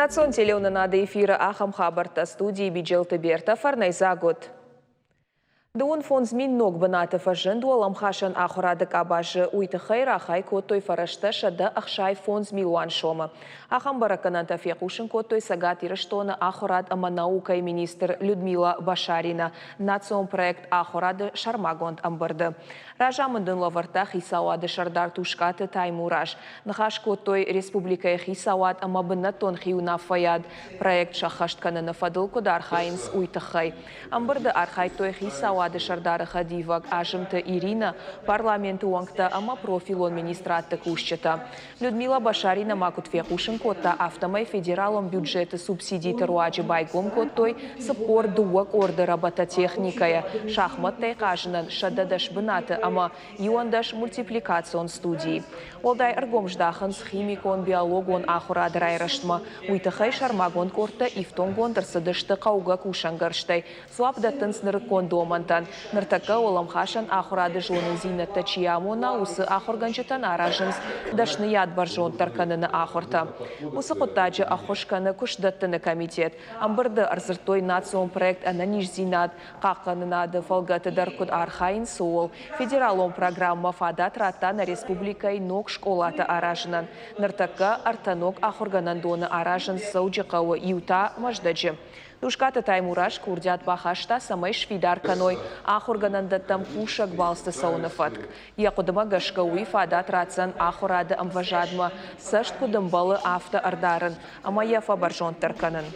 Национ телеуынынады эфиры ахӕм хабӕрттӕ студийы Биджелты Бертӕ фӕрнӕйдзаг уыд. 55 000 ног бынаты фӕзынд уӕлӕмхасӕн ахуырады къабазы, уый тыххӕй рахай кодтой фӕрӕзтӕ 165 милуан сомы. Ахӕм бӕрӕггӕнӕнтӕ фехъусын кодтой Цӕгат Ирыстоны ахуырад ӕмӕ наукӕйы министр Людмила Башарина национ проект Ахуырады сӕрмагонд ӕмбырды. Разамынд ын лӕвӕрдта хицауады сӕрдар Тускъаты Таймураз. Ныхас кодтой республикӕйы хицауад ӕмӕ бынӕттон хиуынаффӕйад проект сӕххӕст кӕныны фӕдыл куыд архайынц, уый тыххӕй. Ӕмбырды архайдтой хицауады сӕрдары хӕдивӕг Азымты Иринӕ, парламенты уӕнгтӕ ӕмӕ профилон министрадты кусджытӕ. Людмила Башарина ма куыд фехъусын кодта, афтӕмӕй федералон бюджеты субсидиты руаджы байгом кодтой 42 къорды робототехникӕйӕ, шахмӕттӕй хъазынӕн 110 бынаты ӕмӕ 11 мультипликацион студийы. Уӕлдай ӕргом здахынц химикон-биологон ахуырады райрӕзтмӕ. Уый тыххӕй сӕрмагонд къордтӕ ифтонггонд ӕрцыдысты хъӕугӕ кусӕнгӕрзтӕй, дзуапп дӕттынц нырыккон домӕнтӕн. Ныртӕккӕ уӕлӕмхасӕн ахуырады зонындзинӕдтӕ чи амона, уыцы ахуыргӕнджытӕн аразынц дӕсныйад бӕрзонддӕр кӕныны ахуыртӕ. Уыцы хъуыддаджы ӕххуыс кӕны куыстдӕттыны комитет. Ӕмбырды ӕрдзырдтой национ проект Ӕнӕниздзинад хъахъхъӕнынады фӕлгӕты дӕр куыд архайынц, ууыл. Федералон программӕ фадат радта нӕ республикӕйы ног скъолатӕ аразынӕн. Ныртӕккӕ ӕртӕ ног ахуыргӕнӕндоны аразынц Дзӕуджыхъӕуы, иу та Мӕздӕджы. Тускъаты Таймураз курдиат бахаста, цӕмӕй сфидар кӕной ахуыргӕнӕндӕттӕм кусӕг балцты цӕуыны фӕтк. Йӕ хъуыдымӕ гӕсгӕ уый фадат ратдзӕн ахуырады ӕмвӕзадмӕ цӕст куыд ӕмбӕлы, афтӕ ӕрдарын ӕмӕ йӕ фӕбӕрзонддӕр кӕнын.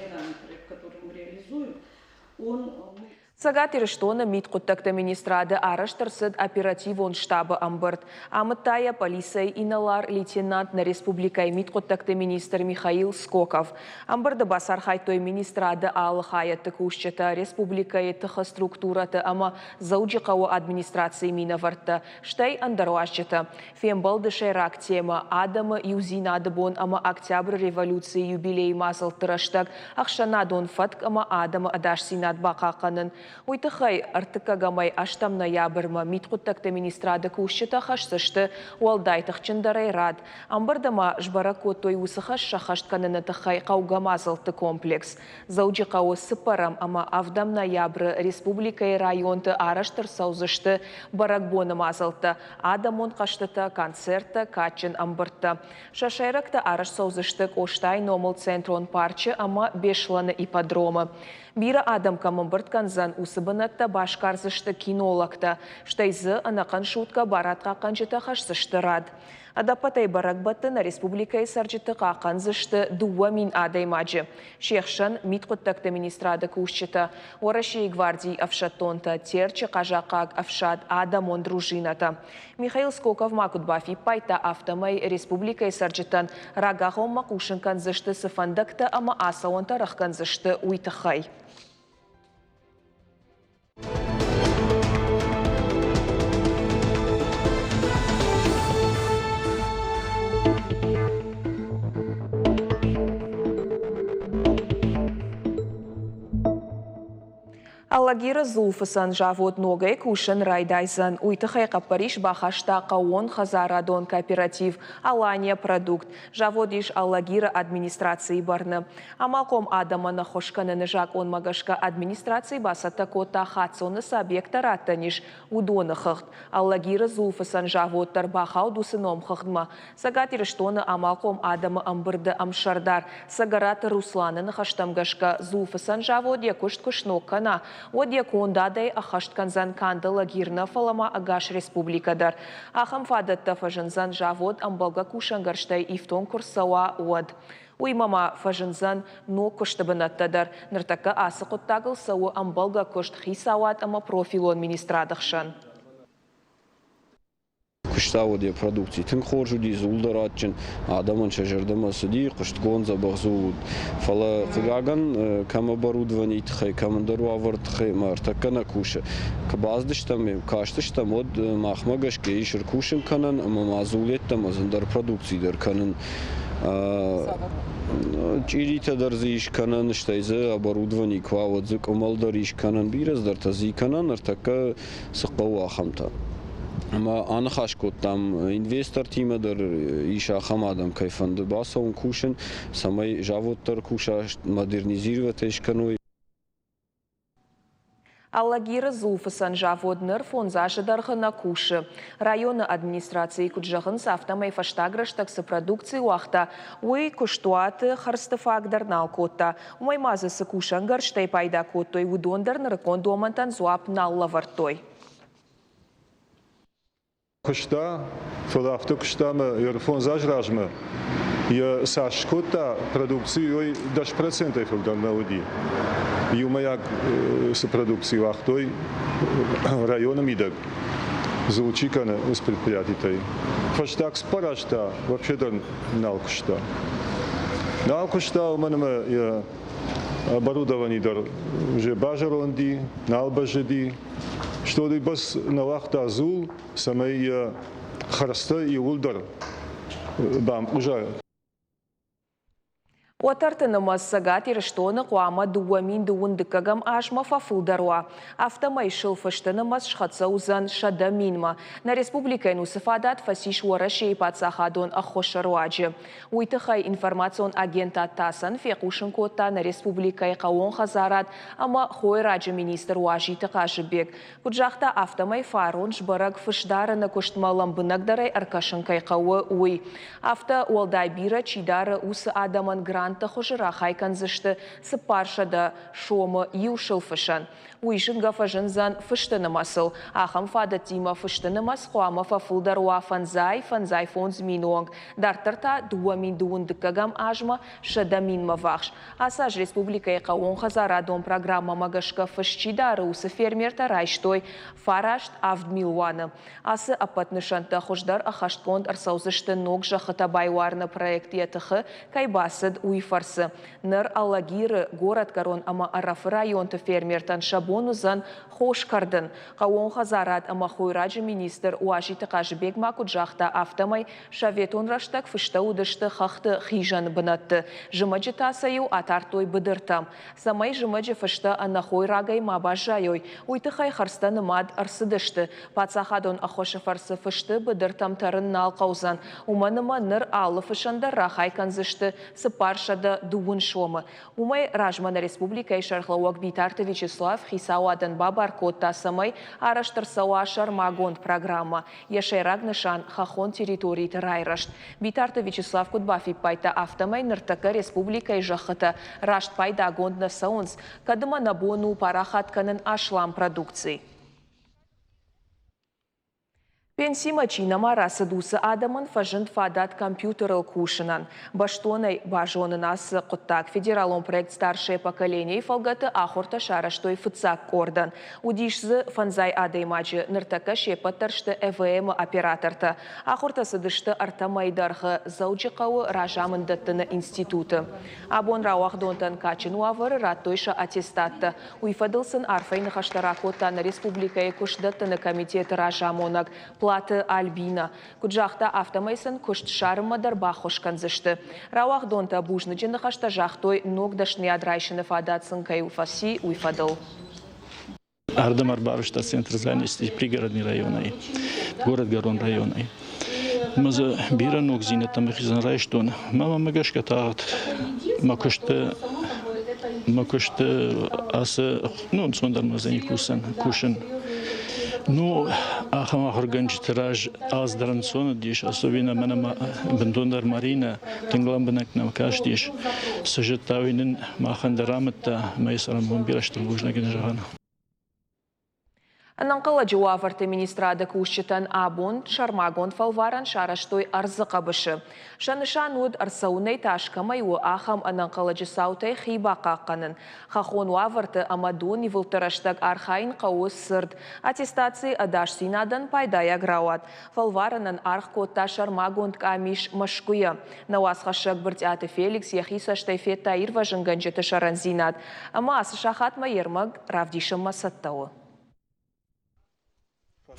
Цӕгат Ирыстоны мидхъуыддӕгты министрады арӕзт ӕрцыд оперативон штабы ӕмбырд. Амыдта йӕ полицӕйы инӕлар-лейтенант нӕ республикӕйы мидхъуыддӕгты министр Михаил Скоков. Ӕмбырды бацархайдтой министрады алы хайӕдты кусджытӕ, республикӕйы тыхы структурӕты ӕмӕ Дзӕуджыхъӕуы администрацийы минӕвӕрттӕ, стӕй ӕндӕр уазджытӕ. Фембӕлды сӕйраг темӕ адӕмы иудзинады бон ӕмӕ Октябры революцийы юбилейы мадзӕлтты рӕстӕг ӕхсӕнадон фӕтк ӕмӕ адӕмы ӕдасдзинад бахъахъхъӕнын. Уый тыххӕй ӕртыккӕгӕмӕй ӕстӕм ноябрмӕ мидхъуыддӕгты министрады кусджытӕ хӕсдзысты уӕлдай тыхджындӕрӕй рад. Ӕмбырды ма сбӕрӕг кодтой уыцы хӕс сӕххӕст кӕныны тыххӕй хъӕугӕ мадзӕлтты комплекс. Дзӕуджыхъӕуы цыппӕрӕм ӕмӕ ӕвдӕм ноябры республикӕйы районты арӕзт ӕрцӕудзысты бӕрӕгбоны мадзӕлттӕ, адӕмон хъӕзтытӕ, концерттӕ, кадджын ӕмбырдтӕ. Сӕ сӕйрӕгтӕ арӕзт цӕудзысты Къостайы номыл центрон парчы ӕмӕ Беслӕны ипподромы. Бирӕ адӕм кӕм ӕмбырд кӕндзӕн, уыцы бынӕттӕ басгардзысты кинологтӕ, стӕй дзы ӕнӕхъӕн суткӕ барадхъахъхъӕнджытӕ хӕсдзысты рад. Ӕдӕппӕтӕй бӕрӕгбӕтты нӕ республикӕйы цӕрджыты хъахъхъӕндзысты 2000 адӕймаджы. Се хсӕн мидхъуыддӕгты министрады кусджытӕ, Уӕрӕсейы гвардийы ӕфсӕддонтӕ, Терчы хъазахъхъаг ӕфсад, адӕмон дружинӕтӕ. Михаил Скоков ма куыд бафиппайдта, афтӕмӕй республикӕйы цӕрджытӕн рагагъоммӕ хъусын кӕндзысты, цы фӕндӕгтӕ ӕмӕ ацӕуӕнтӕ рӕхгӕндзысты, уый тыххӕй. Алагиры дзулфыцӕн завод ногӕй кусын райдайдзӕн. Уый тыххӕй хъӕппӕрис бахаста хъӕууон хӕдзарадон кооператив «Алания продукт». Завод ис Алагиры администрацийы бӕрны. Амалхъом адӕмӕн ӕххуыс кӕныны закъонмӕ гӕсгӕ администраци бацӕттӕ кодта хаццоны цы объекттӕ раттӕн ис, уыдоны хыгъд. Алагиры дзулфыцӕн завод дӕр бахауд уыцы номхыгъдмӕ. Цӕгат Ирыстоны амалхъом адӕмы ӕмбырды ӕмсӕрдар Цӕгӕраты Русланы ныхӕстӕм гӕсгӕ, дзулфыцӕн завод йӕ куыст куы сног кӕна, уӕд йӕ кондадӕй ӕххӕст кӕндзӕн канд Алагир нӕ, фӕлӕ ма ӕгас республикӕ дӕр. Ахӕм фадӕттӕ фӕзындзӕн завод ӕмбӕлгӕ кусӕнгӕрзтӕй ифтонг куы рцӕуа, уӕд. Уыимӕ ма фӕзындзӕн ног куысты бынӕттӕ дӕр. Ныртӕккӕ ацы хъуыддагыл цӕуы ӕмбӕлгӕ куыст хицауад ӕмӕ профилон министрады хсӕн. Куыста уӕд йӕ продукци тынг хорз уыди, дзул дӕр адджын, адӕмӕн сӕ зӕрдӕмӕ цыди, хъуыстгонд дзӕбӕх дзул уыд. Фӕлӕ, хъыгагӕн, кӕм оборудованийы тыххӕй, кӕм ӕндӕр уавӕры тыххӕй ӕмӕ ӕртӕккӕ нӕ кусы. Куы бацыдыстӕм, кастыстӕм, уӕд махмӕ гӕсгӕ ис ӕркусын кӕнӕн ӕмӕ ма дзул йеддӕмӕ дзы ӕндӕр продукци дӕр кӕнын. Чъиритӕ дӕр дзы ис кӕнӕн, стӕй дзы оборудовани куы уа, уӕд дзы къуымӕл дӕр ис кӕнӕн, бирӕ цыдӕртӕ дзы и кӕнӕн, ӕртӕккӕ цы хъӕуы, ахӕмтӕ. Ӕмӕ аныхас кодтам инвестортимӕ дӕр, ис ахӕм адӕм, кӕй фӕнды бацӕуын кусын, цӕмӕй завод дӕр куса, модернизировать ӕй скӕной. Алагиры дзулфыцӕн завод ныр фондз азы дӕргъы нӕ кусы. Районы администрацийы куыд зӕгъынц, афтӕмӕй фӕстаг рӕстӕг цы продукци уагъта, уый куыстуаты хӕрдзты фаг дӕр нал кодта. Уымӕй ма дзы цы кусӕнгӕрзтӕй пайда кодтой, уыдон дӕр нырыккон домӕнтӕн дзуапп нал лӕвӕрдтой. Куыста, фӕлӕ афтӕ куыста ӕмӕ ӕрфондз аз размӕ йӕ цас скодта продукци, уый 10%-ӕй фылдӕр нӕ уыди. Иумӕйаг цы продукци уагътой районы мидӕг, дзул чи кӕны, уыцы предприятитӕй. Фӕстаг цыппар аз та вообще дӕр нал куыста. Нал куыста, уымӕн ӕмӕ йӕ оборудовани дӕр уже базӕронди, нал бӕззыди. Стӕй бӕрц нӕ уагъта дзул, цӕмӕй йӕ хӕрзтӕ иууылдӕр бампъуза. Уӕтӕрты нымӕц Цӕгат Ирыстоны хъуамӕ 2020 дыккӕгӕм азмӕ фӕфылдӕр уа. Афтӕмӕй сыл фысты нымӕц схӕццӕ уыдзӕн 100 минмӕ. Нӕ республикӕйӕн уыцы фадат фӕцис Уӕрӕсейы паддзахадон ӕххуысы руаджы. Уый тыххӕй информацион агентад ТАСС-ӕн фехъусын кодта нӕ республикӕйы хъӕууон хӕдзарад ӕмӕ хойраджы министр Уазиты Хъазыбег. Куыд загъта, афтӕмӕй фарон сбӕрӕг фысдарыны куыстмӕ лӕмбынӕгдӕрӕй ӕркӕсын кӕй хъӕуы, уый. Афтӕ уӕлдай бирӕ чи дары, уыцы адӕмӕн грантты хуызы рахай кӕндзысты 400 сомы иу сылфысӕн. Уый зынгӕ фӕзындзӕн фысты нымӕцыл. Ахӕм фадӕттимӕ фысты нымӕц хъуамӕ фӕфылдӕр уа фӕндзай, 55 мины онг, дарддӕр та 2020 дыккӕгӕм азмӕ 100 минмӕ ввахс. Ацы аз республикӕйы хъӕууонхӕдзарадон программӕмӕ гӕсгӕ фыс чи дары, уыцы фермертӕ райстой фараст авд милуаны. Ацы ӕппӕт нысӕнттӕ хуыздӕр ӕххӕстгонд ӕрцӕудзысты ног зӕххытӕ байуарыны проект йӕ тыхы кӕй бацыд, уый фӕрцы. Ныр Алагиры, Горӕтгӕрон ӕмӕ Ӕрӕфы районты фермертӕн сӕ бон уыдзӕн хос кӕрдын. Хъӕууон хӕдзарад ӕмӕ хойраджы министр Уазиты Хъазыбег ма куыд загъта, афтӕмӕй советон рӕстӕг фыстӕ уыдысты хӕхты хизӕн бынӕтты, зымӕджы та сӕ-иу атардтой быдыртӕм. Цӕмӕй зымӕджы фыстӕ ӕнӕхойрагӕй ма баззайой, уый тыххӕй хӕрдзтӕ нымад ӕрцыдысты. Паддзахадон ӕххуысы фӕрцы фысты быдыртӕм тӕрын нал хъӕудзӕн, уымӕн ӕмӕ ныр алы фысӕн дӕр рахай кӕндзысты 430 сомы. Уымӕй размӕ нӕ республикӕйы сӕргълӕууӕг Битарты Вячеслав хицауадӕн бабар кодта, цӕмӕй арӕзт ӕрцӕуа сӕрмагонд программӕ. Йӕ сӕйраг нысан – хӕххон территориты райрӕзт. Битарты Вячеслав куыд бафиппайдта, афтӕмӕй ныртӕккӕ республикӕйы зӕххытӕ раст пайдагонд нӕ цӕуынц, кӕд ӕмӕ нӕ бон у парахат кӕнын аслам продукци. Пенсимӕ чи нӕма рацыд, уыцы адӕмӕн фӕзынд фадат компьютерыл кусынӕн. Бӕстонӕй базонын ацы хъуыддаг федералон проект «Старшее поколение»-йы фӕлгӕты ахуыртӕ сарӕзтой фыццаг къордӕн. Уыдис дзы фӕндзай адӕймаджы, ныртӕккӕ се ппӕт дӕр сты ЭВМ-ы оператортӕ. Ахуыртӕ цыдысты ӕртӕ мӕйы дӕргъы Дзӕуджыхъӕуы разамынд дӕттыны институты. Абон рауагъдонтӕн кадджын уавӕры радтой сӕ аттестаттӕ. Уый фӕдыл сын арфӕйы ныхӕстӕ ракодта нӕ республикӕйы куыстдӕттыны комитеты разамонӕг Платы Альбина. Куыд загъта, афтӕмӕй сын куыст ссарынмӕ дӕр баххуыс кӕндзысты. Рауагъдонтӕ бузныджы ныхӕстӕ загътой, ног дӕсныйад райсыны фадат сын кӕй фӕци, уый фӕдыл. Ардӕм ӕрбарвыста центр занятости пригородный районӕй, горӕтгӕрон районӕй. Мӕ дзы бирӕ ногдзинӕдтӕ мӕхицӕн райстон. Мӕ мӕмӕ гӕсгӕ тагъд мӕ куысты мӕ куысты ацы ну ӕнцондӕр мӕ уыдзӕни кусын кусын. Ну, ахӕм ахуыргӕнджыты раз аз дӕр ӕнцон уыдис, особенно мӕнӕ бынтондӕр Маринӕ тынг лӕмбынӕг нӕм кастис. Цы зыдта, уый нын махӕн дӕр амыдта, ӕмӕ йӕ цӕрӕнбон бирӕ стыр бузныг ын зӕгъӕн. Ӕнӕнхъӕлӕджы уавӕрты министрады кусджытӕн абон сӕрмагонд фӕлварӕн сарӕзтой ӕрдзы хъӕбысы. Сӕ нысан уыд, ӕрцӕуынӕй тас кӕмӕй у, ахӕм ӕнӕнхъӕлӕджы цаутӕй хи бахъахъхъӕнын. Хӕххон уавӕрты ӕмӕ донивылдты рӕстӕг архайын хъӕуы цырд. Аттестацийы ӕдасдзинадӕн пайдайаг рауад. Фӕлварӕнӕн аргъ кодта сӕрмагонд къамис Мӕскуыйӕ. Нӕ уацхӕссӕг Брытъиаты Феликс йӕхи цӕстӕй федта ирвӕзынгӕнджыты сӕрӕндзинад ӕмӕ ацы сахатмӕ йе рмӕг равдисынмӕ цӕттӕ у.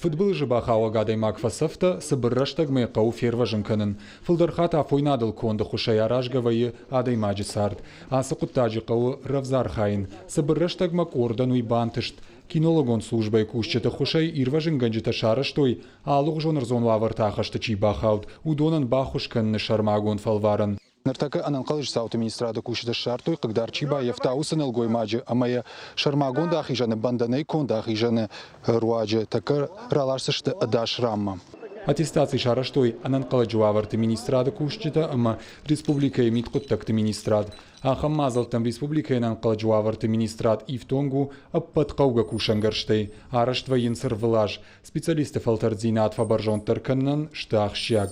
Фыдбылызы бахауӕг адӕймаг фӕцӕфтӕ, цыбыр рӕстӕгмӕ хъӕуы фервӕзын кӕнын. Фылдӕр хатт афойнадыл конд ӕххуысӕй аразгӕ вӕййы адӕймаджы цард. Ацы хъуыддаджы хъӕуы рӕвдз архайын. Цыбыр рӕстӕгмӕ къордӕн уый бантыст. Кинологон службӕйы кусджыты ххуысӕй ирвӕзынгӕнджытӕ сарӕзтой, алыгъуызон ӕрдзон уавӕрты ахӕсты чи бахауд, уыдонӕн баххуыс кӕныны сӕрмагонд фӕлварӕн. Ныртӕккӕ ӕнӕнхъӕлӕджы цауты министрады кусджытӕ ссардтой, хъыгдард чи баййӕфта, уыцы нӕлгоймаджы ӕмӕ йӕ сӕрмагонд ахизӕны бӕндӕнӕй конд ахизӕны руаджы тӕккӕ раласдзысты ӕдас ранмӕ. Аттестаци сарӕзтой ӕнӕнхъӕлӕджы уавӕрты министрады кусджытӕ ӕмӕ республикӕйы мидхъуыддӕгты министрад. Ахӕм мадзӕлттӕм республикӕйы ӕнӕнхъӕлӕджы уавӕрты министрад ифтонг у ӕппӕт хъӕугӕ кусӕнгӕрзтӕй, арӕзт вӕййынц ӕрвылаз. Специалистты фӕлтӕрддзинад фӕбӕрзонддӕр кӕнынӕн сты ахсджиаг.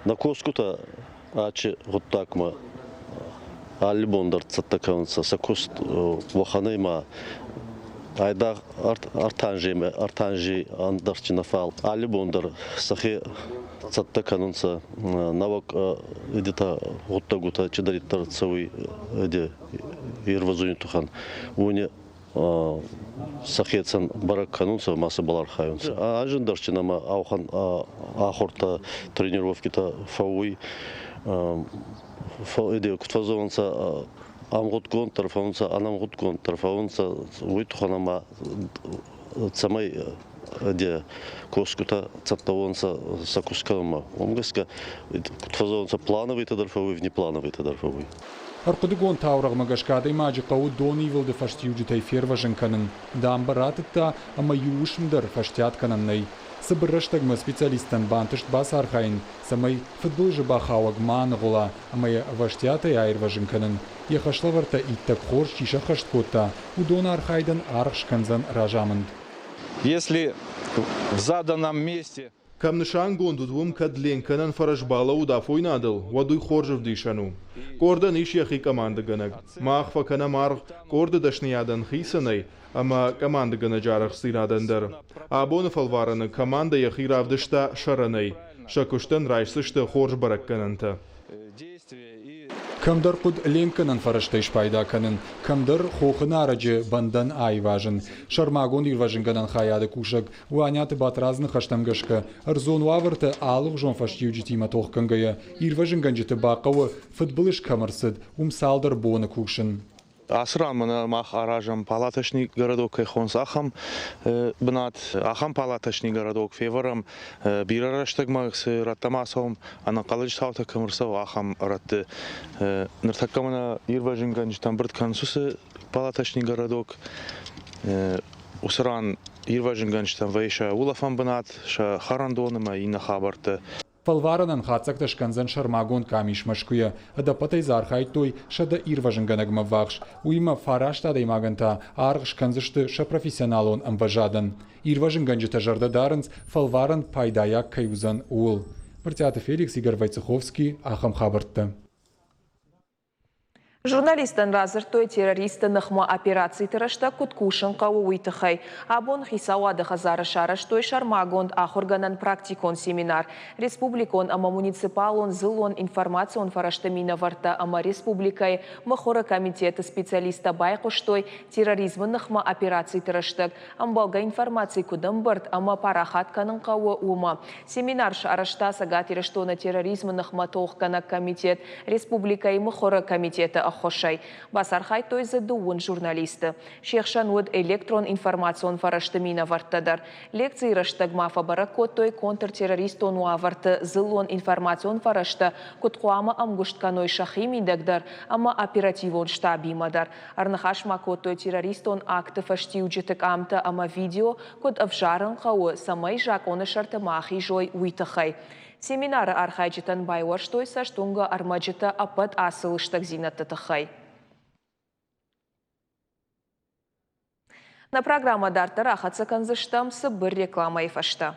Нӕ косгутӕ ачи гъуддагмӕ алли бон дӕр цӕттӕ кӕнунцӕ сӕ куст уӕхӕнӕй ма айдагъ ӕртанжемӕ ӕртанжи ӕндӕрчи нӕ фал алли бон дӕр сӕхе цӕттӕ кӕнунцӕ нӕуӕг идетӕ гъуддӕгутӕ чидӕриддӕр цӕуй ервӕзуни туххӕн, уони сӕхецӕн бӕрӕг кӕнунцӕ ма сӕбӕл архайунцӕ. Ӕзӕндӕрчи нӕмӕ ауӕхӕн ахуртӕ, тренировкитӕ фӕууй. Куд фӕззӕгъунцӕ, ӕмгъудгонд дӕр фӕуунцӕ, ӕнӕмгъудгонд дӕр фӕуунцӕ, уой туххӕн ӕма цӕмӕй де косгутӕ цӕттӕ уонцӕ сӕ куст кӕнунмӕ. Уомӕ гӕсгӕ, куд фӕззӕгъунцӕ, плановыйтӕ дӕр фӕууй, внеплановыйтӕ дӕр фӕууй. Ӕрхъуыдыгонд таурӕгъмӕ гӕсгӕ адӕймаджы хъӕуы донивылды фӕстиуджытӕй фервӕзын кӕнын, дамбӕ ратыдта ӕмӕ иу уысм дӕр фӕстиат кӕнӕн нӕй. Цыбыр рӕстӕгмӕ специалисттӕн бантыст бацархайын, цӕмӕй фыдбылызы бахауӕг ма аныгъуыла ӕмӕ йӕ ӕвӕстиатӕй аирвӕзын кӕнын. Йӕ хӕслӕвӕрдтӕ иттӕг хорз чи сӕххӕст кодта, уыдон архайдӕн аргъ скӕндзӕн разамынд. Если в заданном месте Кӕм нысангонд уыд, уым кӕд ленкӕнӕн фӕрӕз балӕууыд афойнадыл, уӕд уый хорз ӕвдисӕн у. Къордӕн ис йӕхи командӕгӕнӕг. Мах фӕкӕнӕм аргъ къорды дӕсныйадӕн хицӕнӕй ӕмӕ командӕгӕнӕджы арӕхстдзинадӕн дӕр. Абоны фӕлварӕны командӕ йӕхи равдыста сӕрӕнӕй. Сӕ куыстӕн райсдзысты хорз бӕрӕггӕнӕнтӕ. Кӕмдӕр хъуыд ленкгӕнӕн фӕрӕзтӕй спайда кӕнын, кӕмдӕр хохы нарӕджы бӕндӕн аивазын. Сӕрмагонд ирвӕзынгӕнӕн хайады кусӕг Уаниаты Батрадз ныхӕстӕм гӕсгӕ, ӕрдзон уавӕртӕ алыгъуызон фӕстиуджытимӕ тохгӕнгӕйӕ, ирвӕзынгӕнджыты бахъӕуы, фыдбылыз кӕм ӕрцыд, уым цалдӕр боны кусын. Ацы ран мӕнӕ мах аразӕм палаточный городок кӕй хонынц, ахӕм бынат. Ахӕм палаточный городок февӕрӕм бирӕ рӕстӕгмӕ цы рӕттӕм ацӕуӕм, ӕнӕнхъӕлӕджы цаутӕ кӕм ӕрцӕуы, ахӕм рӕтты. Ныртӕккӕ мӕнӕ ирвӕзынгӕнджытӕ ӕмбырд кӕнынц уыцы палаточный городок. Уыцы ран ирвӕзынгӕнджытӕн вӕййы сӕ улӕфӕн бынат, сӕ хӕрӕндон ӕмӕ иннӕ хабӕрттӕ. Фӕлварӕнӕн хатдзӕгтӕ скӕндзӕн сӕрмагонд къамис Мӕскуыйӕ. Ӕдӕппӕтӕй дзы архайдтой 100 ирвӕзынгӕнӕгмӕ ввахс. Уыимӕ фараст адӕймагӕн та аргъ скӕндзысты сӕ профессионалон ӕмвӕзадӕн. Ирвӕзынгӕнджытӕ зӕрдӕ дарынц, фӕлварӕн пайдайаг кӕй уыдзӕн, ууыл. Брытъиаты Феликс, Игорь Войцеховский, ахӕм хабӕрттӕ. Журналисттӕн радзырдтой террористты ныхмӕ операциты рӕстӕг куыд кусын хъӕуы, уый тыххӕй. Абон хицауады хӕдзары сарӕзтой сӕрмагонд ахуыргӕнӕн практикон семинар. Республикон ӕмӕ муниципалон дзыллон информацион фӕрӕзты минӕвӕрттӕ ӕмӕ республикӕйы мыхуыры комитеты специалисттӕ байхъуыстой терроризмы ныхмӕ операциты рӕстӕг ӕмбӕлгӕ информаци куыд ӕмбырд ӕмӕ парахат кӕнын хъӕуы, уымӕ. Семинар сарӕзта Цӕгат Ирыстоны терроризмы ныхмӕ тохгӕнӕг комитет республикӕйы мыхуыры комитеты ӕххуысӕй. Бацархайдтой дзы дыууын журналисты. Се хсӕн уыд электрон информацион фӕрӕзты минӕвӕрттӕ дӕр. Лекцийы рӕстӕг ма фӕбӕрӕг кодтой контртеррористон уавӕрты дзыллон информацион фӕрӕзтӕ куыд хъуамӕ ӕмгуыст кӕной сӕхи мидӕг дӕр ӕмӕ оперативон штабимӕ дӕр. Ӕрныхас ма кодтой террористон акты фӕстиуджыты къамтӕ ӕмӕ видео куыд ӕвзарын хъӕуы, цӕмӕй закъоны сӕрты ма ахизой, уый тыххӕй. Семинары архайджытӕн байуӕрстой цӕстуынгӕ ӕрмӕджытӕ ӕппӕт ацы лыстӕгдзинӕдты тыххӕй. Нӕ программӕ дарддӕр ахӕццӕ кӕндзыстӕм цыбыр рекламӕйы фӕстӕ.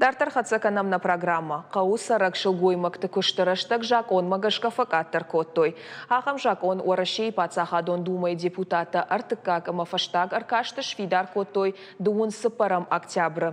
Дарддӕр хӕццӕ кӕнӕм нӕ программӕ. Хъӕуы цӕрӕг сылгоймӕгты куысты рӕстӕг закъонмӕ гӕсгӕ фӕкъаддӕр кодтой. Ахӕм закъон Уӕрӕсейы Паддзахадон Думӕйы депутаттӕ ӕртыккаг ӕмӕ фӕстаг ӕркасты сфидар кодтой дыууын цыппӕрӕм октябры.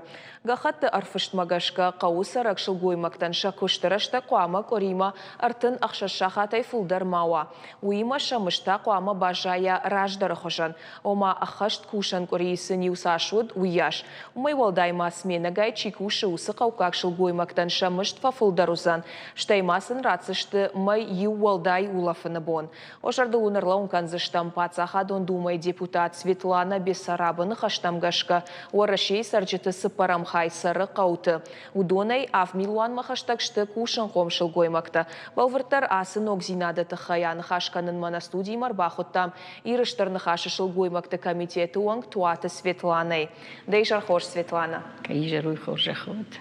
Гӕххӕтты ӕрфыстмӕ гӕсгӕ хъӕуы цӕрӕг сылгоймӕгтӕн сӕ куысты рӕстӕг хъуамӕ къуыримӕ 36 сахатӕй фылдӕр ма уа. Уыимӕ сӕ мызд та хъуамӕ баззайа раздӕры хуызӕн, ома ӕххӕст кусӕн къуырийы сын-иу цас уыд, уыйас. Уымӕй уӕлдай ма сменӕгай чи кусы, уыцы хъӕуккаг сылгоймӕгтӕн сӕ мызд фӕфылдӕр уыдзӕн, стӕй ма сын ратдзысты мӕй иу уӕлдай улӕфыны бон. О зӕрдыл уын ӕрлӕууын кӕндзыстӕм, Паддзахадон Думӕйы депутат Светлана Бессарабы ныхӕстӕм гӕсгӕ, Уӕрӕсейы цӕрджыты цыппӕрӕм хай цӕры хъӕуты. Уыдонӕй авд милуанмӕ хӕстӕг сты кусынхъом сылгоймӕгтӕ. Бӕлвырддӕр ацы ногдзинады тыххӕй аныхас кӕнынмӕ нӕ студимӕ ӕрбахуыдтам Иры Стыр Ныхасы сылгоймӕгты комитеты уӕнг Туаты Светланӕйы. Дӕ изӕр хорз, Светлана. Изӕр уый хорзӕх уӕд.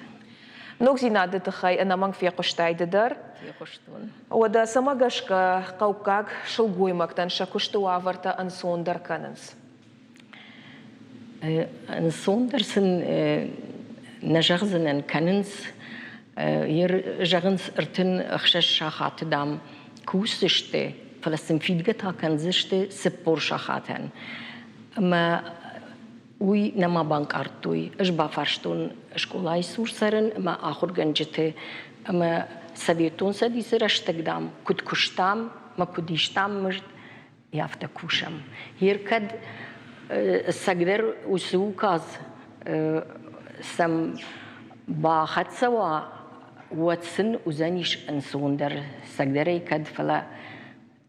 Ногдзинады тыххӕй ӕнӕмӕнг фехъуыстай ды дӕр. Фехъуыстон. Уӕдӕ цӕмӕ гӕсгӕ хъӕуккаг сылгоймӕгтӕн сӕ куысты уавӕртӕ ӕнцондӕр кӕнынц? Ӕнцондӕр сын нӕ зӕгъдзынӕн кӕнынц. Зӕгъынц, 36 сахаты, дам, кусдзысты, фӕлӕ сын фидгӕ та кӕндзысты 40 сахатӕн. Ӕмӕ уый нӕма банкъардтой. Ӕз бафарстон скъолайы цур цӕрын ӕмӕ ахуыргӕнджыты ӕмӕ Советон Цӕдисы рӕстӕг, дам, куыд куыстам ӕмӕ куыд истам мызд, афтӕ кусӕм. Ер кӕд цӕгдӕр уыцы указ сӕм бахӕццӕ уа, уӕд сын уыдзӕнис ӕнцондӕр цӕгдӕрӕй кӕд, фӕлӕ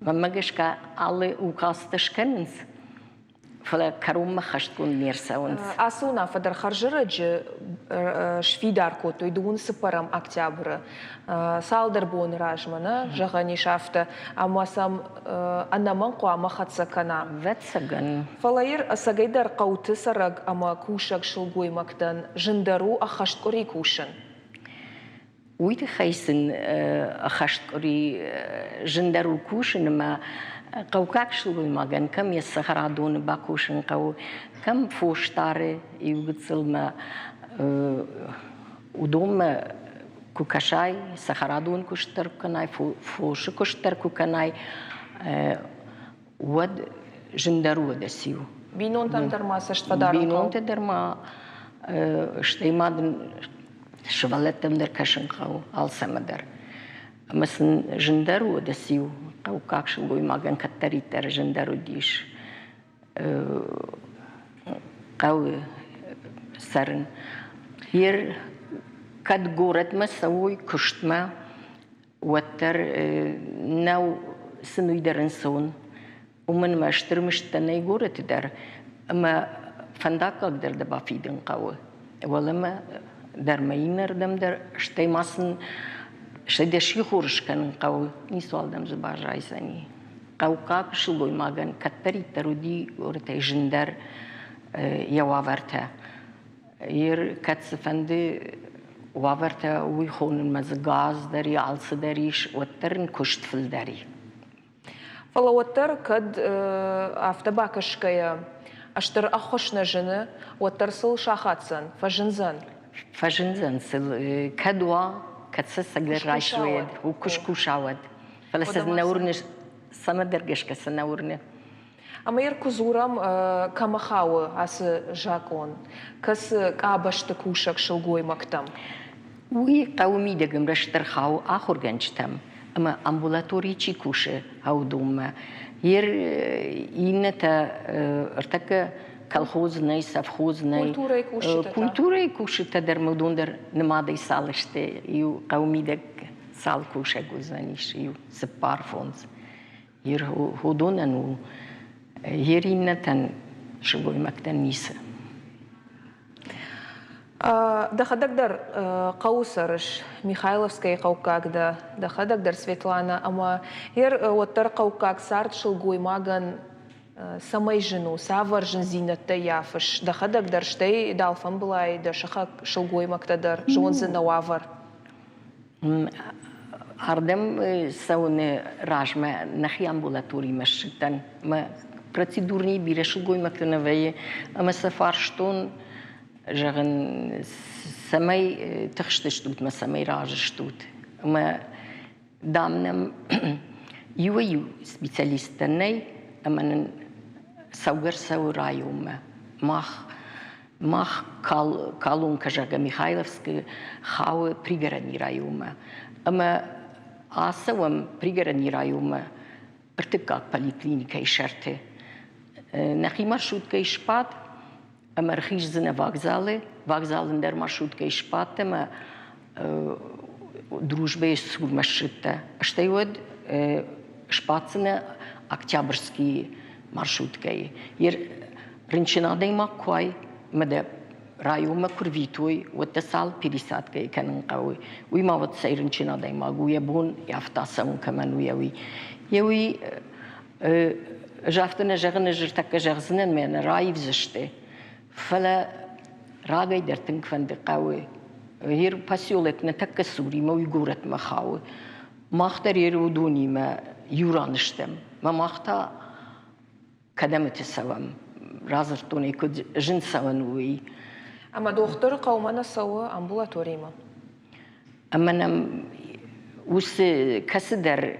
мӕнмӕ гӕсгӕ алы указтӕ скӕнынц, фӕлӕ кӕронмӕ хӕстгонд не рцӕуынц. Ацы уынаффӕ дӕр хӕрзӕрӕджы сфидар кодтой дыууын цыппӕрӕм октябры. Цалдӕр боны размӕ, нӕ зӕгъӕн ис афтӕ, ӕмӕ сӕм ӕнӕмӕнг хъуамӕ хӕццӕ кӕна. Ӕвӕццӕгӕн. Фӕлӕ ир ӕцӕгӕйдӕр хъӕуты цӕрӕг ӕмӕ кусӕг сылгоймӕгтӕн зындӕр у ӕххӕст къуыри кусын. Уый тыххӕй сын ӕххӕст къуыри зындӕр у кусын ӕмӕ хъӕуккаг сылгоймагӕн кӕм йӕ цӕхӕрадоны бакусын хъӕуы, кӕм фос дары иу гыццылмӕ, уыдонмӕ куы кӕсай, цӕхӕрадон куыст дӕр куы кӕнай, фосы куыст дӕр куы кӕнай, уӕд зындӕр у дӕ циу. Бинонтӕм дӕр ма цӕст фӕдарын хъӕуы? Бинонтӕ дӕр ма, стӕй ма дын сывӕллӕттӕм дӕр кӕсын хъӕуы, алцӕмӕ дӕр. Ӕмӕ сын зындӕр у дӕ циу. Хъӕуккаг сылгоймагӕн кӕддӕриддӕр зындӕр уыдис хъӕуы цӕрын. Ер кӕд горӕтмӕ цӕуой куыстмӕ, уӕддӕр нӕу сын уый дӕр ӕнцон. Уымӕн ӕмӕ стыр мыздтӕ нӕй горӕты дӕр ӕмӕ фӕндаггаг дӕр дӕ бафидын хъӕуы. Уӕлӕмӕ дӕр ма иннӕрдӕм дӕр, стӕй ма сын стӕй дӕ сихор скӕнын хъӕуы, ницуал дӕм дзы баззайдзӕни. Хъӕуккаг сылгоймагӕн кӕддӕриддӕр уыди горӕтӕй зындӕр йӕ уавӕртӕ. Ер кӕд цыфӕнды уавӕртӕ уый хонынмӕ дзы газ дӕр и, алцы дӕр ис, уӕддӕр ын куыст фылдӕр и. Фӕлӕ уӕддӕр кӕд афтӕ бакӕсгӕйӕ стыр ӕххуыс нӕ зыны, уӕддӕр сыл сахаддзӕн, фӕзындзӕн. Фӕзындзӕн сыл, кӕд уа, кӕд сӕ цӕгдӕр райсой, куы скуса, уӕд. Фӕлӕ сӕ нӕ уырны, цӕмӕдӕр гӕсгӕ сӕ нӕ уырны. Ӕмӕ йыр куы дзурӕм, кӕмӕ хауы ацы закъон, кӕцы къабӕзты кусӕг сылгоймӕгтӕм? Уый хъӕуы мидӕг ӕмрӕстдӕр хауы ахуыргӕнджытӕм ӕмӕ амбулаторийы чи кусы, уыдонмӕ. Ер иннӕтӕ ӕртӕккӕ колхоз нӕй, совхоз нӕй. Культурӕйы кусджытӕ та? Культурӕйы кусджытӕ дӕр уыдон дӕр нымадӕй цал сты, иу хъӕуы мидӕг цал кусӕг уыдзӕнис, иу цыппар-фондз. Уыдонӕн у ер иннӕтӕн сылгоймӕгтӕн ницы. Дӕхӕдӕг дӕр хъӕуы цӕрыс, Михайловскӕйы хъӕуккаг дӕ, дӕхӕдӕг дӕр Светланӕ, ӕмӕ ер уӕддӕр хъӕуккаг цард сылгоймагӕн цӕмӕй зын у, цавӕр зындзинӕдтӕ ййафыс дӕхӕдӕг дӕр, стӕй дӕ алфамбылай дӕ сыхаг сылгоймӕгтӕ дӕр зондзынӕ уавӕр? Ардӕм цӕуыны размӕ нӕхи амбулаторимӕ ссыдтӕн. Мӕ процедурнийы бирӕ сылгоймӕгтӕ нӕ вӕййы, ӕмӕ сӕ фарстон. Зӕгъын, цӕмӕй тыхстыстут мӕ цӕмӕй разы стут. Ӕмӕ, дам, нӕм иуӕй-иу специалисттӕ нӕй, ӕмӕ нын цӕугӕ рцӕуы районмӕ. Мах мах Колонка, зӕгъгӕ, Михайловскы хауы Пригородный районмӕ. Ӕмӕ ацӕуӕм Пригородный районмӕ ӕртыккаг поликлиникӕйы сӕрты. Нӕхи маршруткӕйы сбад ӕмӕ ӕрхиздзынӕ вокзалы. Вокзалы ӕндӕр маршруткӕйы сбадт ӕмӕ Дружбӕйы цурмӕ ссыдтӕ. Стӕй уӕд сбаддзынӕ Октябрьскийы маршруткӕйы. Рынчын адӕймаг куы уай ӕмӕ дӕ районмӕ куы рвитой, уӕд дӕ цал пересадкӕйы кӕнын хъӕуы, уый ма уӕд цӕй рынчын адӕймаг у, йӕ бон афтӕ цӕуын кӕмӕн у, йӕ уый. Йӕ уый ӕз афтӕ нӕ зӕгъын, ӕз ӕртӕккӕ зӕгъдзынӕн, мӕ нӕ раивдзысты. Фӕлӕ рагӕй дӕр тынг фӕнды хъӕуы. Ер поселок нӕ тӕккӕ цуримӕ, уый горӕтмӕ хауы. Мах дӕр ер уыдонимӕ иу ран стӕм. Мӕ мах та кӕдӕмыты цӕуӕм. Радзырдтон ӕй, куыд зын цӕуӕн у, уый. Ӕмӕ дохтыры хъӕумӕ нӕ цӕуы амбулаторимӕ? Ӕмӕ нӕм уыцы кӕцыдӕр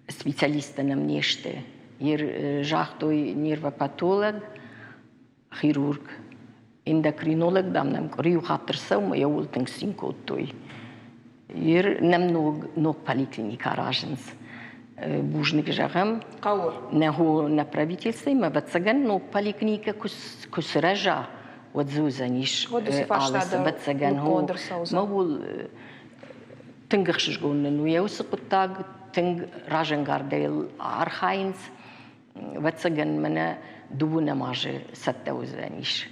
специалисттӕ нӕм не сты. Загътой нервопатолог, хирург, эндокринолог, дам, нӕм къуыри иу хатт ӕрцӕуы ӕмӕ йӕ ууыл тынг цин кодтой. Ер нӕм ног, ног поликлиникӕ аразынц. Бузныг зӕгъӕм. Хъӕуы. Нӕ хо, нӕ правительствоимӕ, ӕвӕццӕгӕн, ног поликлиникӕ куы сырӕза, уӕд дзы уыдзӕнис алы ӕвӕццӕгӕн. Мӕ ууыл тынг ӕхсызгон нын у йӕ уыцы хъуыддаг, тынг разӕнгардӕй архайынц. Ӕвӕццӕгӕн, мӕнӕ дыууынӕм азы цӕттӕ уыдзӕнис.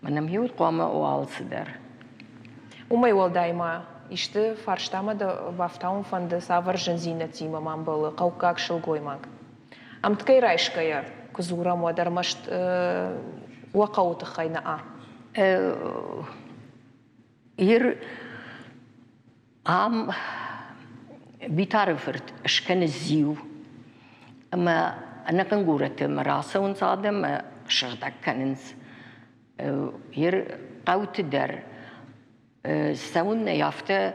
Мӕнӕ иу хъуамӕ уа алцыдӕр. Уымӕй уӕлдай ма исты фарстамӕ дӕ бафтауын фӕнды, цавӕр зындзинӕдтимӕ ма ӕмбӕлы хъӕуккаг сылгоймаг? Ӕмткӕй райсгӕйӕ, куы дзурӕм, уӕд ӕрмӕст уӕ хъӕуы тыххӕй нӕ а? Ир Ам Битары фырт скӕны зиу ӕмӕ ӕнӕхъӕн горӕты рацӕуынц адӕм ӕмӕ сыгъдӕг кӕнынц. Ер хъӕуты дӕр цӕуыннӕ афтӕ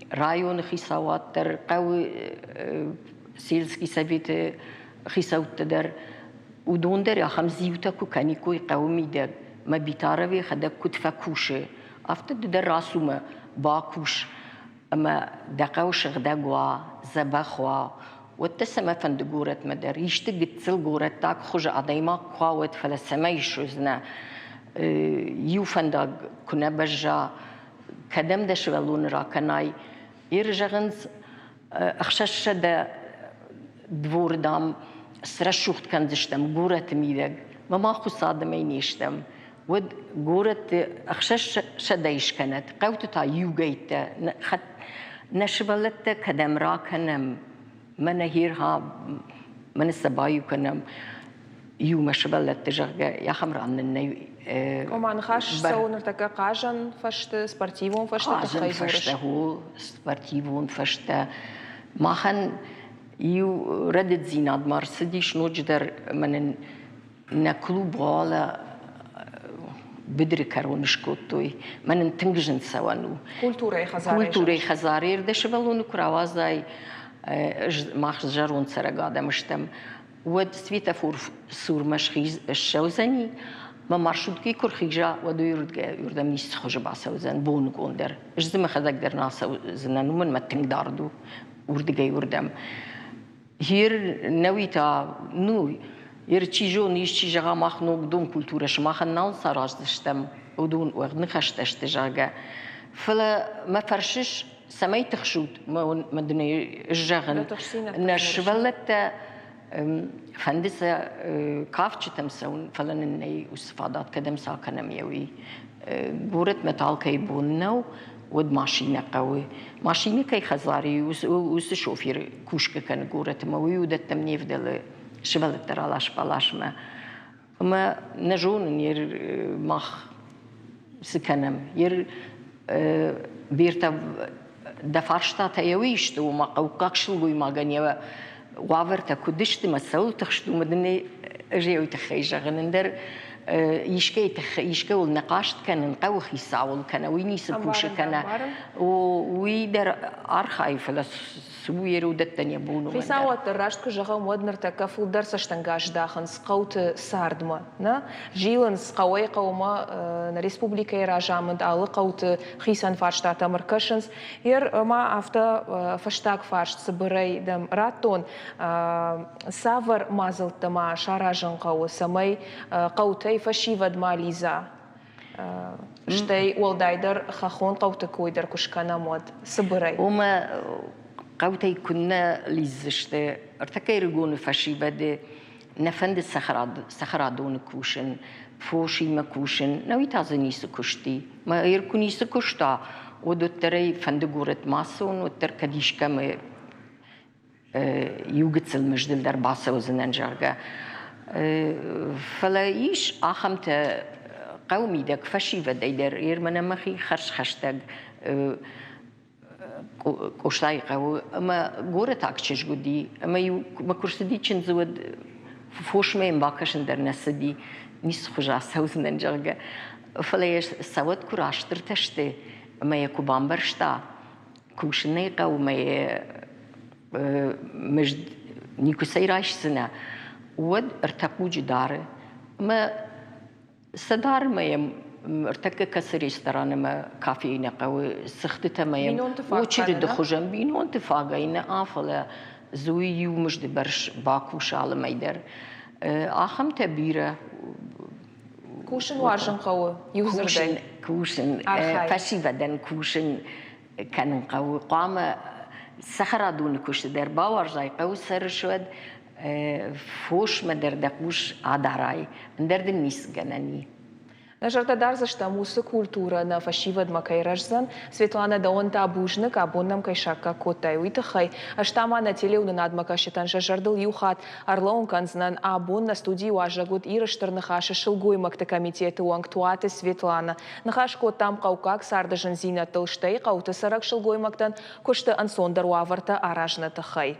районы хицауад дӕр, хъӕуы сельский советы хицӕуттӕ дӕр, уыдон дӕр ахӕм зиутӕ куы кӕниккой хъӕуы мидӕг, мӕ Битаров йӕхӕдӕг куыд фӕкусы, Афтӕ ды дӕр рацу мӕ бакус, ӕмӕ дӕ хъӕу сыгъдӕг уа, дзӕбӕх уа, уӕд дӕ цӕмӕ фӕнды горӕтмӕ дӕр исты гыццыл горӕттаг хуызы адӕймаг куы уа, уӕд, фӕлӕ цӕмӕй ссудзынӕ, иу фӕндаг куы нӕ бӕзза, кӕдӕм дӕ сывӕллоны ракӕнай. Ир зӕгъынц, 600 дворы, дам, срӕсугъд кӕндзыстӕм горӕты мидӕг. Мӕ мах уыцы адӕмӕй не стӕм. Уӕд горӕтты 600 скӕнӕт, хъӕуты та иугӕйттӕ. Нӕ сывӕллӕттӕ кӕдӕм ракӕнӕм, мӕнӕ хирха, мӕнӕ сӕ баиу кӕнӕм иумӕ сывӕллӕтты, зӕгъгӕ, ахӕм ран нын нӕй. Ома ныхас цӕуы ныртӕккӕ хъазӕн фӕзты, спортивон фӕзты тыххӕй дзурыс? Хъазӕн фӕзтӕ, спортивон фӕзтӕ. Махӕн иу рӕдыддзинад ма рцыдис ноджыдӕр мӕнӕн нӕ клуб уалӕ быдыры кӕрон скодтой. Мӕнӕн тынг зын цӕуӕн у. Культурӕйы хӕдзарӕй. Культурӕйы хӕдзары ӕрдӕ сывӕллоны куы рауадзай, мах зӕронд цӕрӕг адӕм стӕм, уӕд светофор цурмӕ ссӕудзӕни, мӕ маршруткӕй куы рхиза, уӕд уырдӕм ницы хуызы бацӕудзӕн боныгон дӕр. Ӕз дзы мӕхӕдӕг дӕр нӕ ацӕудзынӕн, уымӕн мӕ тынг дард у уырдыгӕй уырдӕм. Ер нӕуи та, ну, ер чи зоны, исчи зӕгъа, мах ног дон культурӕ сымахӕн нал сараздзыстӕм, уыдон уӕгъд ныхӕстӕ сты, зӕгъгӕ. Фӕлӕ мӕ фӕрсыс, цӕмӕй тыхсут, мӕ дын ӕй зӕгъын, нӕ сывӕллӕттӕ фӕнды сӕ кафджытӕм цӕуын, фӕлӕ нын нӕй уыцы фадат, кӕдӕм сӕ акӕнӕм, йӕ уый. Горӕтмӕ та алкӕй бон нӕу, уӕд машинӕ хъӕуы. Машинӕ кӕй хӕдзары и, уыцы шофер кусгӕ кӕны горӕты ӕмӕ уый уыдӕттӕм не вдӕлы сывӕллӕттӕ ралас-баласмӕ. Ӕмӕ нӕ зонын, ер мах цы кӕнӕм. Ер биртӕ дӕ фарстатӕ йӕ уый сты, ома хъӕуккаг сылгоймагӕн йӕ уавӕртӕ куыд сты мӕ цӕуыл тыхст у, мӕ дын ӕз уый тыххӕй зӕгъын. Ӕндӕр Искӕй тыххӕй искӕуыл нӕ хъаст кӕнын хъӕуы хицауыл кӕнӕ уый ницы кусы кӕнӕ уый дӕр архайы, фӕлӕ цы у уыдӕттӕн йӕ бон у. Хицауад дӕр раст куы зӕгъӕм, уӕд ныртӕккӕ фылдӕр цӕстӕнгас здахынц хъӕуты цардмӕ. Нӕ зилынц хъӕуӕй хъӕумӕ нӕ республикӕйы разамынд алы хъӕуты хицӕн фарстатӕм ӕркӕсынц. Ер ма афтӕ фӕстаг фарст цыбырӕй дӕм радтон. Цавӕр мадзӕлттӕ ма саразын хъӕуы, цӕмӕй хъӕутӕй фӕсивӕд ма лидза? Стӕй уӕлдайдӕр хӕххон хъӕуты кой дӕр куы скӕнӕм, уӕд цыбырӕй. Уымӕ хъӕутӕй куыннӕ лидздзысты. Ӕртӕккӕ ӕрыгоны фӕсивӕды нӕ фӕнды цӕхӕрадоны кусын, фосимӕ кусын. Науи та дзы ницы куыст и. Мӕ куы ницы куыста, уӕд уӕддӕр ӕй фӕнды горӕтмӕ ацӕуын, уӕддӕр кӕд искӕмӕ иу гыццыл мыздыл дӕр бацӕудзынӕн, зӕгъгӕ. Фӕлӕ ис ахӕмтӕ хъӕуы мидӕг фӕсивӕдӕй дӕр, мӕнӕ мӕхи хӕрзхӕстӕг Къостайы хъӕуы ӕмӕ горӕтаг чызг уыди, ӕмӕ-иу мӕ куы рцыди чындзы, уӕд фосмӕ йӕм бакӕсын дӕр нӕ цыди, ницы хуызы ацӕудзынӕн, зӕгъгӕ. Фӕлӕ йӕ цӕуӕт куы растыртӕ сты ӕмӕ йӕ куы бамбӕрста, кусын ӕй хъӕуы мӕ йӕ мызд никуыцӕй райсдзынӕ, уӕд ӕртӕ хъуджы дары. Ӕмӕ сӕ дары мӕ йӕм ӕртӕккӕ кӕцы ресторан ӕмӕ кафейы нӕ хъӕуы, цыхтытӕ мӕ йӕм очереды хуызӕн бинонты фагӕй нӕ, фӕлӕ дзы уый иу мызды бӕрц бакусы алы мӕй дӕр. Ахӕмтӕ бирӕ. Кусын уарзын хъӕуы, иу дзырдӕй. Кусын, фӕсивӕдӕн кусын кӕнын хъӕуы. Хъуамӕ цӕхӕрадоны куысты дӕр бауарзай, хъӕуы цӕрыс, уӕд фосмӕ дӕр дӕ хъус адарай, ӕндӕр дын ницы гӕнӕн и. Нӕ зӕрдӕ дардзыстӕм, уыцы культурӕ нӕ фӕсивӕдмӕ кӕй рӕздзӕн. Светланӕ, дӕуӕн та бузныг, абон нӕм кӕй саккаг кодтай, уый тыххӕй. Ӕз та ма нӕ телеуынынадмӕ кӕсджытӕн сӕ зӕрдыл иу хатт ӕрлӕууын кӕндзынӕн, абон нӕ студийы уазӕг уыд Иры Стыр Ныхасы сылгоймӕгты комитеты уӕнг Туаты Светланӕ. Ныхас кодтам хъӕуккаг царды зындзинӕдтыл, стӕй хъӕуты цӕрӕг сылгоймӕгтӕн куысты ӕнцондӕр уавӕртӕ аразыны тыххӕй.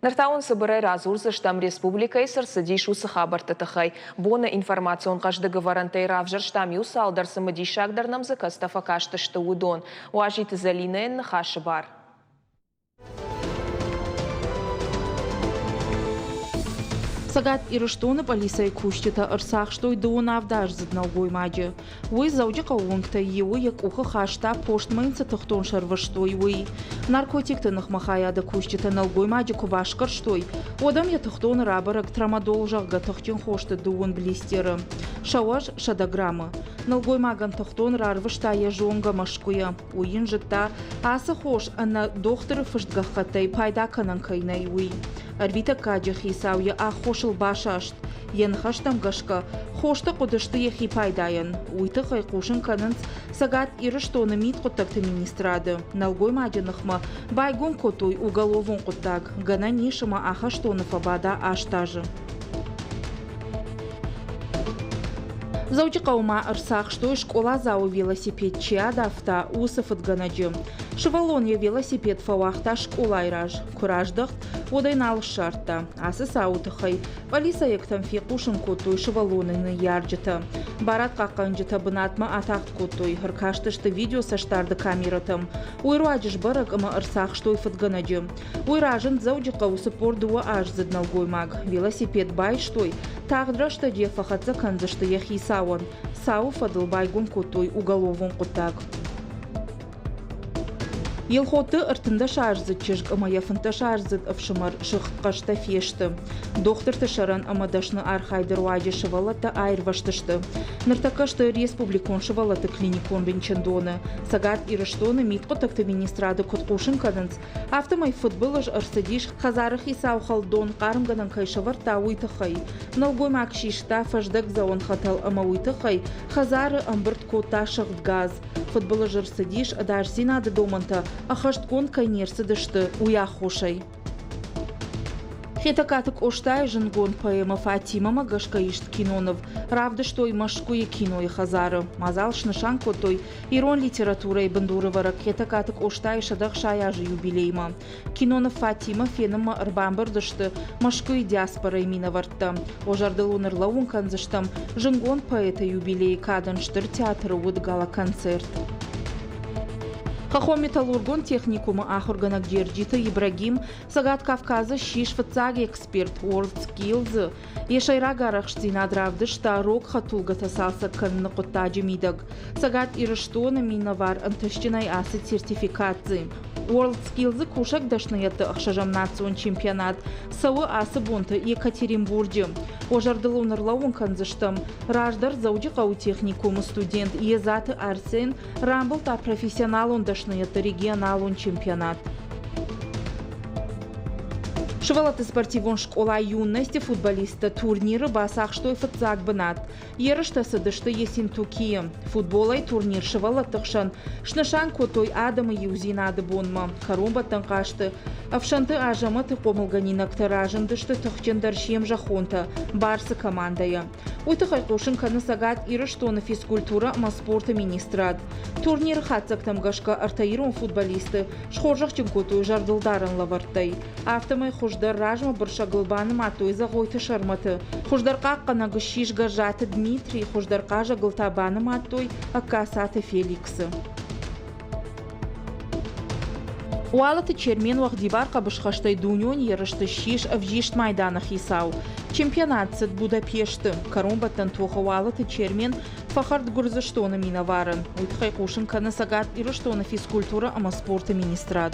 Ныр та уын цыбырӕй радзурдзыстӕм, республикӕйы цы рцыдис, уыцы хабӕртты тыххӕй. Боны информацион хъӕздыг ӕвӕрӕнтӕй равзӕрстам иу цалдӕр цымыдисагдӕр нӕм дзы кӕцытӕ фӕкастысты, уыдон. Уазиты Зӕлинӕйӕн ныхасы бар. Цӕгат Ирыстоны пъӕлицӕйы кусджытӕ ӕрцахстой дыууын авдаздзыд нӕлгоймаджы. Уый Дзӕуджыхъӕуы уынгтӕй иуы йӕ къухы хаста, постмӕ йын цы тыхтон сӕрвыстой, уый. Наркотикты ныхмӕ хайады кусджытӕ нӕлгоймаджы куы басгӕрстой, уӕд ӕм йӕ тыхтоны рабӕрӕг трамадол, зӕгъгӕ, тыхджын хосты дыууын блистеры. Сӕ уӕз 100 граммы. Нӕлгоймагӕн тыхтон рарвыста йӕ зонгӕ Мӕскуыйӕ. Уый йын зыдта, ацы хос ӕнӕ дохтыры фыст гӕххӕттӕй пайда кӕнӕн кӕй нӕй, уый. Ӕрвитӕггаджы хицау йӕ аххосыл басаст. Йӕ ныхӕстӕм гӕсгӕ, хостӕ хъуыдысты йӕхи пайдайӕн. Уый тыххӕй хъусын кӕнынц Цӕгат Ирыстоны мидхъуыддӕгты министрады. Нӕлгоймаджы ныхмӕ байгом кодтой уголовон хъуыддаг. Гӕнӕн ис ӕмӕ ахӕстоны фӕбада аст азы. Дзӕуджыхъӕуы ма ӕрцахстой скъоладзауы велосипед чи адавта, уыцы фыдгӕнӕджы. Сывӕллон йӕ велосипед фӕуагъта скъолайы раз. Куы раздӕхт, уӕд ӕй нал ссардта. Ацы цауы тыххӕй пъӕлицӕйӕгтӕм фехъусын кодтой сывӕллоны ныййарджытӕ. Барадхъахъхъӕнджытӕ бынатмӕ атагъд кодтой, ӕркастысты видеоцӕстдарды камерӕтӕм. Уый руаджы сбӕрӕг ӕмӕ ӕрцахстой фыдгӕнӕджы. Уый разынд Дзӕуджыхъӕуы 42 аздзыд нӕлгоймаг. Велосипед байстой, тагъд рӕстӕджы йӕ фӕхӕццӕ кӕндзысты йӕ хицауӕн. Цауы фӕдыл байгом кодтой уголовон хъуыддаг. Елхотты ӕртындӕсаздзыд чызг ӕмӕ йӕ фынддӕсаздзыд ӕфсымӕр сыгъдхъӕстӕ фесты. Дохтырты сӕрӕн ӕмӕ дӕсны архайды руаджы сывӕллӕттӕ аирвӕзтысты. Ныртӕккӕ сты республикон сывӕллӕтты клиникон рынчындоны. Цӕгат Ирыстоны мидхъуыддӕгты министрады куыд хъусын кӕнынц, Афтӕмӕй фыдбылыз ӕрцыдис, хӕдзары хицау хӕлддон хъармгӕнӕн кӕй сӕвӕрдта, уый тыххӕй. Нӕлгоймаг систа фӕздӕгдзӕуӕн хӕтӕл ӕмӕ уый тыххӕй хӕдзары ӕмбырд кодта сыгъд газ. Фыдбылыз ӕрцыдис, ӕдасдзинады домӕнтӕ ӕххӕстгонд кӕй не рцыдысты, уый аххосӕй. Хетӕгкаты Къостайы зындгонд поэмӕ «Фатимӕ-мӕ гӕсгӕ ист киноныв равдыстой Мӕскуыйы кинойы хӕдзары. Мадзал снысан кодтой ирон литературӕйы бындурӕвӕрӕг Хетӕгкаты Къостайы 160 азы юбилеймӕ. Киноныв «Фатимӕ» фенынмӕ ӕрбамбырд сты Мӕскуыйы диаспорӕйы минӕвӕрттӕ. Уӕ зӕрдыл уын ӕрлӕууын кӕндзыстӕм, зындгонд поэты юбилейы кадӕн Стыр театры уыд гала-концерт. Хӕххон-металлургон техникумы ахуыргӕнӕг Джерджиты Ибрагим Цӕгат Кавказы ссис фыццаг эксперт WorldSkills-ы. Йӕ сӕйраг арӕхстдзинад равдыста рог хӕдтулгӕтӕ цалцӕг кӕныны хъуыддаджы мидӕг. Цӕгат Ирыстоны минӕвар ӕнтыстджынӕй ацыд сертификаци. WorldSkills-ы кусӕг дӕсныйӕдты ӕхсӕзӕм национ чемпионат цӕуы ацы бонты Екатеринбурджы. Уӕ зӕрдыл уын ӕрлӕууын кӕндзыстӕм, раздӕр Дзӕуджыхъӕуы техникумы студент Едзаты Арсен рамбылдта профессионалон дӕсныйӕдты регионалон чемпионат. Сывӕллӕтты спортивон скъола «Юность» футболисттӕ турниры бацахстой фыццаг бынат. Ерыстӕ цыдысты Ессентукийы. Футболӕй турнир сывӕллӕтты хсӕн снысан кодтой адӕмы иудзинады бонмӕ. Кӕронбӕттӕн хъазты Ӕфсӕнты Азӕмӕты хъомылгӕнинӕгтӕ разындысты тыхджындӕр се мзӕххонтӕ Барсы командӕйӕ. Уый тыххӕй хъусын кӕны Цӕгат Ирыстоны физкультурӕ ӕмӕ спорты министрад. Турниры хатдзӕгтӕм гӕсгӕ ӕртӕ ирон футболисты схорзӕхджын кодтой зӕрдылдарӕн лӕвӕрттӕй. Афтӕмӕй хуыздӕр размӕбырсӕгыл банымадтой Зӕгъойты Сӕрмӕты. Хуыздӕр хъахъхъӕнӕг ссис Гӕззаты Дмитрий, хуыздӕр хъазӕгыл та банымадтой Ӕгкацаты Феликсы. Уалыты Чермен уӕгъдибар хъӕбысхӕстӕй дунеон ерысты ссис ӕвзист майданы хицау. Чемпионат цыд Будапешты. Кӕронбӕттӕн тохы Уалыты Чермен фӕхӕрд Гуырдзыстоны минӕварӕн. Уый тыххӕй хъусын кӕны Цӕгат Ирыстоны физкультурӕ ӕмӕ спорты министрад.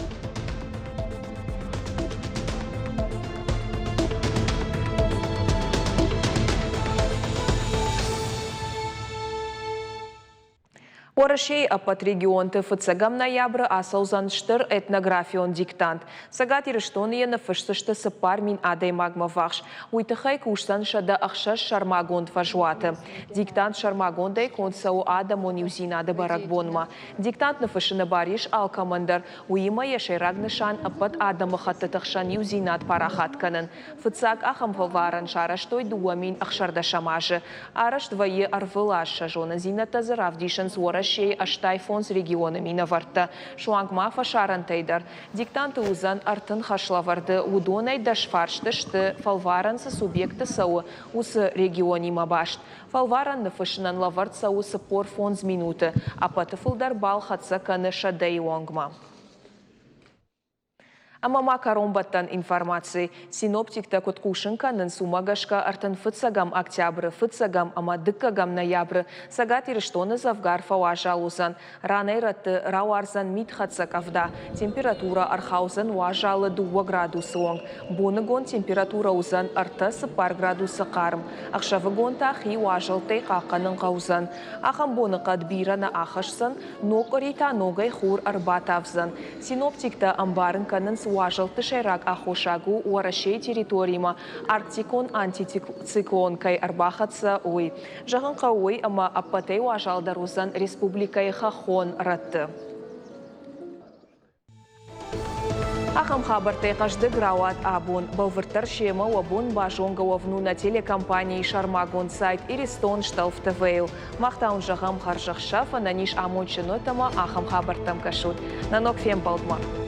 Уӕрӕсейы ӕппӕт регионты фыццӕгӕм ноябры ацӕудзӕн стыр этнографион диктант. Цӕгат Ирыстоны йӕ ныффысдзысты 4000 адӕймагмӕ ввахс. Уый тыххӕй кусдзӕн 106 сӕрмагонд фӕзуаты. Диктант сӕрмагондӕй конд цӕуы адӕмон иудзинады бӕрӕгбонмӕ. Диктант ныффыссыны бар ис алкӕмӕн дӕр. Уыимӕ йӕ сӕйраг нысан ӕппӕт адӕмыхӕттыты хсӕн иудзинад парахат кӕнын. Фыццаг ахӕм фӕлварӕн сарӕзтой 2016 азы. Арӕзт вӕййы ӕрвылаз, сӕ зонындзинӕдтӕ дзы равдисынц Уӕрӕсейы 85 регионы минӕвӕрттӕ, суанг ма фӕсарӕнтӕй дӕр. Диктанты уыдзӕн 30 хӕслӕвӕрды, уыдонӕй 10 фарсты сты, фӕлварӕн цы субъекты цӕуы, уыцы регионимӕ баст. Фӕлварӕн ныффыссынӕн лӕвӕрд цӕуы 45 минуты, ӕппӕты фылдӕр балл хӕццӕ кӕны сӕдӕйы онгмӕ. Ӕмӕ ма кӕронбӕттӕн информаци. Синоптиктӕ куыд хъусын кӕнынц, уымӕ гӕсгӕ 35 октябры, фыццӕгӕм ӕмӕ дыккӕгӕм ноябры Цӕгат Ирыстоны дзӕвгар фӕуазал уыдзӕн. Ранӕй-рӕтты рауардзӕн митхӕццӕ къӕвда. Температурӕ ӕрхаудзӕн уазалы дыууӕ градусы онг. Боныгон температурӕ уыдзӕн 3-4 градусы хъарм. Ӕхсӕвыгон та хи уазӕлттӕй хъахъхъӕнын хъӕудзӕн. Ахӕм боныхъӕд бирӕ нӕ ахӕсдзӕн, Ног къуыри та ногӕй хур ӕрбатавдзӕн. Синоптиктӕ ӕмбарын кӕнынц, уазӕлтты сӕйраг аххосаг у Уӕрӕсейы территоримӕ арктикон антициклон кӕй ӕрбахӕццӕ, уый. Зӕгъын хъӕуы уый, ӕмӕ ӕппӕтӕй уазалдӕр уыдзӕн республикӕйы хӕххон рӕтты. Ахӕм хабӕрттӕй хъӕздыг рауад абон. Бӕлвырддӕр семӕ уӕ бон базонгӕ уӕвын у нӕ телекомпанийы сӕрмагонд сайт Иристон Стӕлф ТВ-йыл. Мах та уын зӕгъӕм хӕрзӕхсӕв, ӕнӕниз амондджын ут ӕмӕ ахӕм хабӕрттӕм кӕсут. Нӕ ног фембӕлдмӕ!